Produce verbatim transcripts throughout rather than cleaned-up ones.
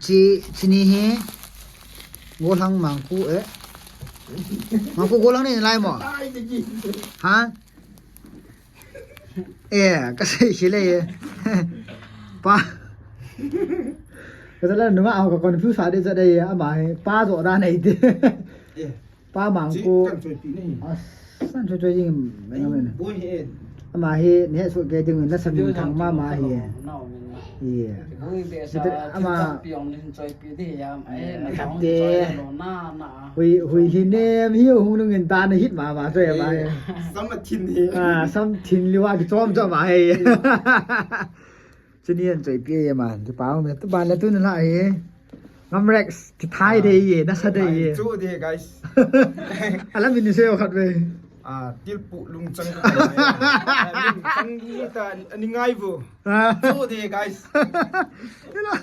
Chi, chini hi. Gollhang mangku, eh. Mangku gollhang nei lai mo. Ha? Eh, kasei hile, eh. Pa. Kasala numa au ka confuse ade sa de, ama hi. Pa jo da nei de. Eh. Pa mangku. Chi, kan choi pi nei. As, kan choi choi jing, men, men. Boi he. Ama hi, ne so ke ding, na sa min thang mama hi. Nau min na. Ye. Boi be sa, Ama choi pi ong nin choi pi de ya. Eh, na Khat chong te. Choi lo na na. Hui, hui hi nem, hi hung nung in ta na hit mama choi ama hi. Eh. Sam a thin hi. Ah, sam thin liwa ki chom chom a hi. Chini an choi pi e ma, ki pao me, tu ban la tu na la e. Ngam Rex, ki thai de ye, na sa de ye. Chu de, guys. Ala min ni se o khat ve. Ah, tilpu lungchang ka. Ah, lungchang ni ta, ani ngai vo. Ah. Chu de, guys. Ila,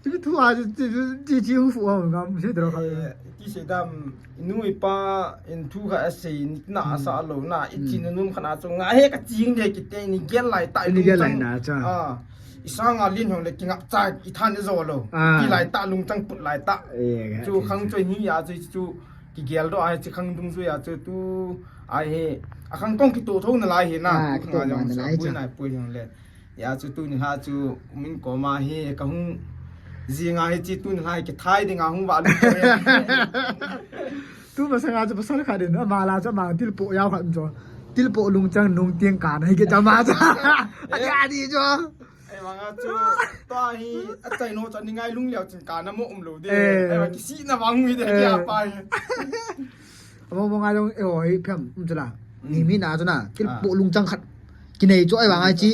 tu tu a, ti, ti, ti, ti, hu fu a, ngam se dro khat. Eh, ti se dam, Inu ipa in thu kha asei, na asa lo na, i chin num khana chu nga he ka ching de kite ni gel lai ta. Ni gel lai na cha. Ah. I sanga lin hong le ki ngap cha i than i zo lo. Ah. Ki lai ta lungchang put lai ta. Eh, chu khang chu ni ya chu chu ki gel do ai chi khang dung chu ya chu tu ai he. A khang kong ki to tho na lai he na. Ah, tu ki to khang ma na lai cha. Pui na pui hong le. Ya chu tuni ha chu min koma hi ka hung zinga hi chi tuni ha ki thai dinga hung va lu ko ya. Tu masanga chu pasal khat in ama la chu ama tilpo yau khat chu. Tilpo lungchang nung tiang kan hi ki chama chu. Adi adi chu. Ai manga chu to hi a chai no chu ni ngai lung liao chin kan mo um lo de. Eh. Ai ma ki si na wang mi de ki apa hi. Amo mo ngai long e ho hi phem um chu la. Ni mi na chu na. Tilpo lungchang khat. Ki nei chu ai wa ngai chi.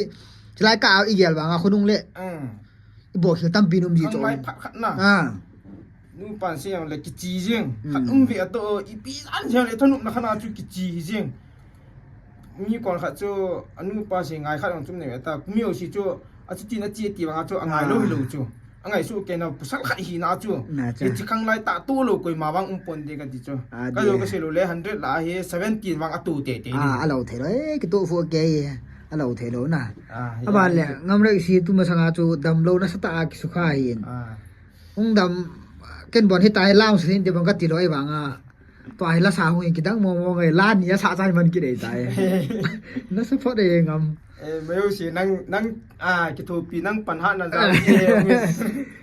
Chilai ka i gel vanga khonung le. Mm. I bol khel tampi num ji chu. Khang lai phat khat na. Ah. Nu pan se yang le kichi jing. Mm. Khat um ve ato i pi an jing le thanum na khana chu kichi hi jing. Mi kon khat chu anu pa se ngai khat ong chum ne ta. Kumi o si chu a chu ti na chi ti vanga chu a ngai lo hi lo chu. A ngai su ke na pasal khat hi na chu. Na chu. Kichi khang lai ta tu lo koi ma vang um pon de ka ti chu. Ah, ka lo de. Ka se lo le hundred la hi seventeen vang a tu te te ni. Ah, a lo thei lo. Eh, ki tu fu ke. A lo thei lo na. Ah, a ban le, ngam rei si tu masanga chu dam lo na sa ta a ki su kha hin. Ah. Hung dam, ken bon hi tai lam sin te bang ka ti lo ai vanga. To ai la sa hung ki dang mo mo ngai la ni a sa chai man ki dei tai. Na sa pho de ngam. Eh, mayo si nang, nang, ah, ki thu pi nang pan ha na za.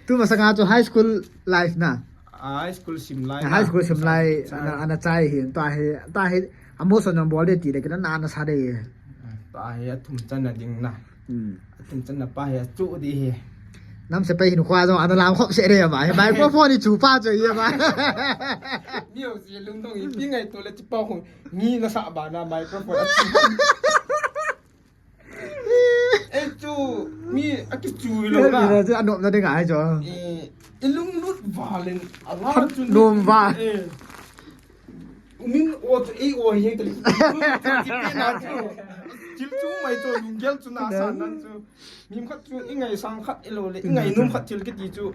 Tu masanga chu high school life na. Ah, high school sim lai na. High school sim lai, ana, ana chai hin. To ai, to ai, amo so nang bol de ti de ki na na sa de. To ai, a thum chan na ding na. Hmm. Tin chan na pa hi a chu di hi. Nam se pai hin khua jong ana lam khop se re ba. Microphone ni chu pa chu ye ba. Ni o si lung dong i pi ngai to le chi pa hung. Ni na sa ba na microphone. Eh chu mi a ki chu lo na. Ni na chu a nom na de ngai chu. Eh, i lung lut va len a la chu nom va. Eh. Min o chu ei o hi tali. Thil chu mai chu lunggel chu na sa nan chu. Min khat chu i ngai sang khat i lo le, i ngai num khat thil kiti chu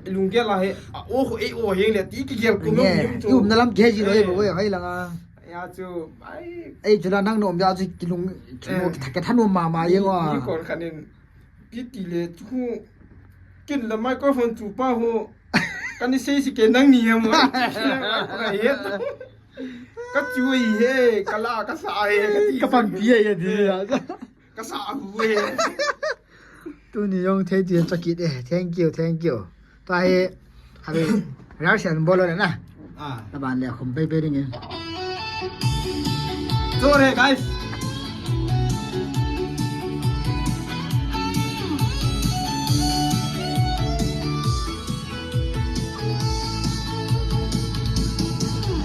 i lunggel a he, a o khu ei o hi le ti ki gel ku min chu. I um na lam ke ji lo e bo e hai langa. Ya chu, ai. Ei chu la nang nom ya chu ki lung, ki mo ki thak ke thanum ma ma ye ngo. Ni kon khanin. Kiti le chu khu kin la microphone chu pa ho. Kani sei si ke nang ni ya mo. Ka he. Ka chu hi he, ka la ka sa he, ka ti. Ka pan pi he di ya. Ka sa hu he. Tuni jong thei ti cha kit e. Thank you, thank you. Tua hi, habi, reaction bol le na. Ah. Laban le khum pei pei ding e. Sorry, guys.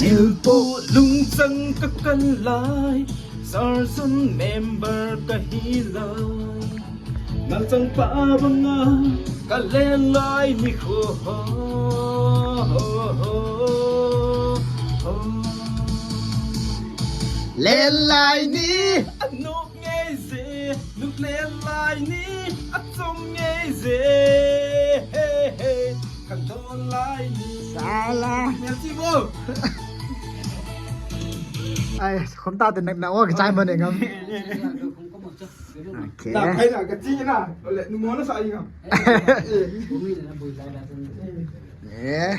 Nilpo lungchang ka kan lai, Sarson member ka hi lai. Nalchang pa banga ka len lai ni kho. Len lai ni. Anop ngei je, nop len lai ni. Achom ngei je. Hey, hey. Ka don lai ni. Sala. Merci beaucoup. Ai, khom ta te nak na o ka chai ma ne ngam. Okay. Na, kai na, ka chi na. Ole, nu mo na sa inga. Eh.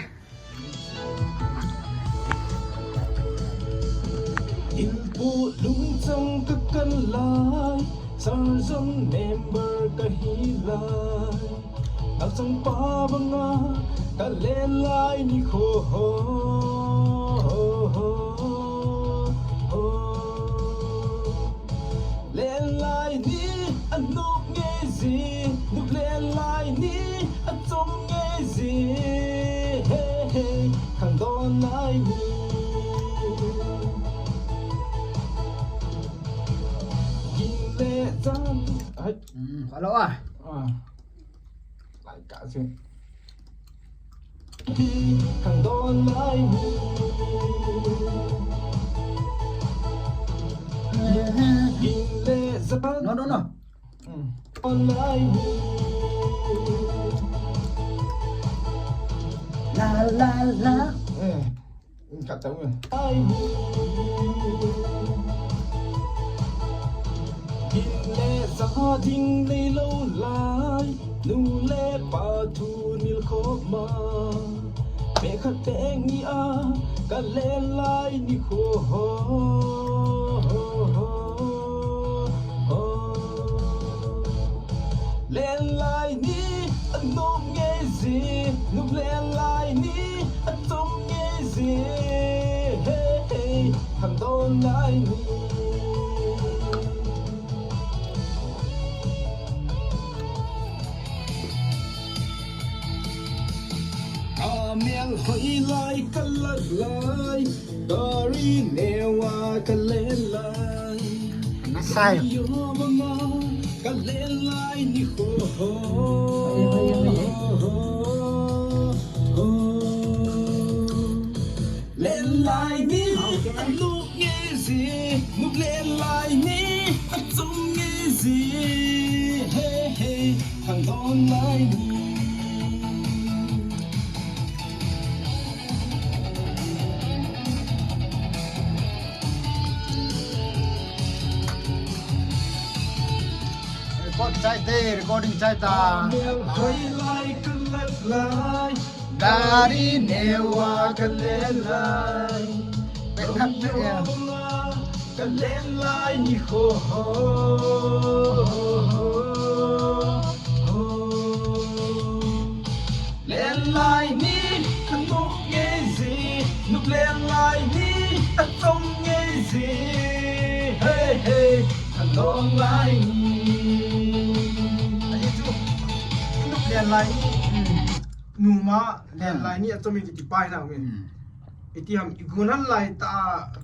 Inpu lungchang ka kan lai, Sarzon member ka hi lai. Ka changpa banga ka len lai ni kho. Lenlai ni a nup ngei ji, nup lenlai ni a chom ngei ji, he, he, khangdon lai ni. Ging le jan. Ai. Hmm, hello ah. Ah. Lai ka ji. No, no, no. La, la, la. Ding le sa ding nei lo lai, nu le pa thu nil khop ma. Pe khat pe ni a, ka len lai ni kho. Lenlai ni a nup ngei ji, nup lenlai ni a chom ngei ji, he, he, khangdon lai ni. A mel hoi lai ka lat lai, gari neo a ka len lai. Nasai. Yo mama, ka len lai ni ho ho. Oi, oi, oi, oi. Lenlai ni a nup ngei ji, nup lenlai ni a chom ngei ji, he, he, khangdon lai ni. Record chai te, recording chai ta. Lenlai ka lat lai. Gari neo a ka len lai. Pe khat pe ya. Ka len lai ni ho ho. Lenlai ni a nup ngei ji, nup lenlai ni a chom ngei ji. He, he, khangdon lai ni. Ahi chu. Nup lenlai ni. Hmm. Numa lenlai ni a chom ngei ji ti pai na ngei. Hmm. Iti ham i gon han lai ta,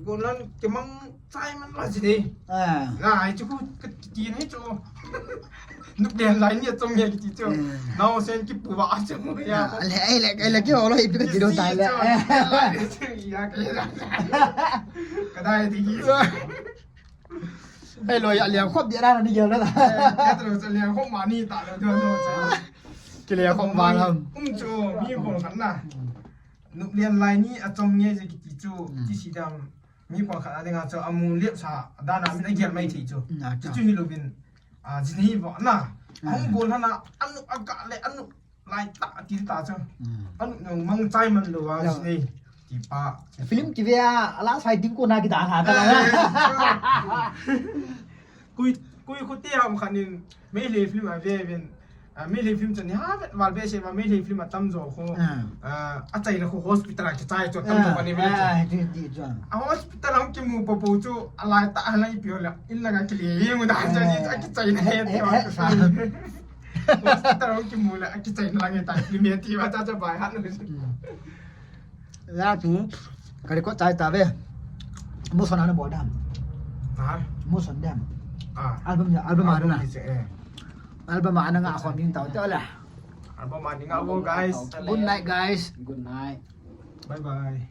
gon han kemang chai man la ji ni. Ah. Na, ai chu ku ka ti ni chu. Nup lenlai ni a chom ngei kiti chu. Hmm. Naosen kipu va a chu ya. Ah, le, ai le, ai le ki ho lo ipi ka ti lo tai le. Chu, ya ka ya. Ka dai ti ki. Ai lo ya liang khop dia na ni gel na. Eh, ka tu lo liang khop ma ni ta lo do do chu. Ki le khop ma lam. Um chu mi bol khat na. Nup lenlai ni a chom ngei ji kiti chu, hmm, ti si dam. Mi pang khat a dinga chu a mu liap sa, dan a min a gel mai thei chu. Hmm, a chu. Chu chu hi lo vin, a, jin hi vo na. Hmm. Hung gon hana, a nup a ka le, a nup lai ta, ti ta chu. Hmm. A nup nung mang chai man lo a, no, jin hi. Ti pa. Film ti ve a, a la sai ding ko na ki dan ha ta la. Eh, chu. Kui, kui khu te ham khat in, Meitei film a ve vin, a, Meitei film chu ni ha vet val ve se va Meitei film a tam jo khu, ah, a, a chaina khu hospital a kichai chu tam jo, ah, ani ve chu. Ah, ti, ti chu. A hospital a hung kimu po po chu, a lai ta a lai pio le, in langa kile ye mu da chu, ah, a kichaina he, eh, ti, eh, va, eh, chu sa. Hospital a hung kimu le, a kichaina lang he ta, film he ti va cha cha bai han lu. Hmm. Ya chu, ka record chai ta ve. Mo son ana bol dam. Ha? Mo son dam. Ah. Album ya, album a na. Album hi se, eh. Album a na nga khom ding tau te la. Album a ding a vo, guys. Good night, guys. Good night. Bye bye.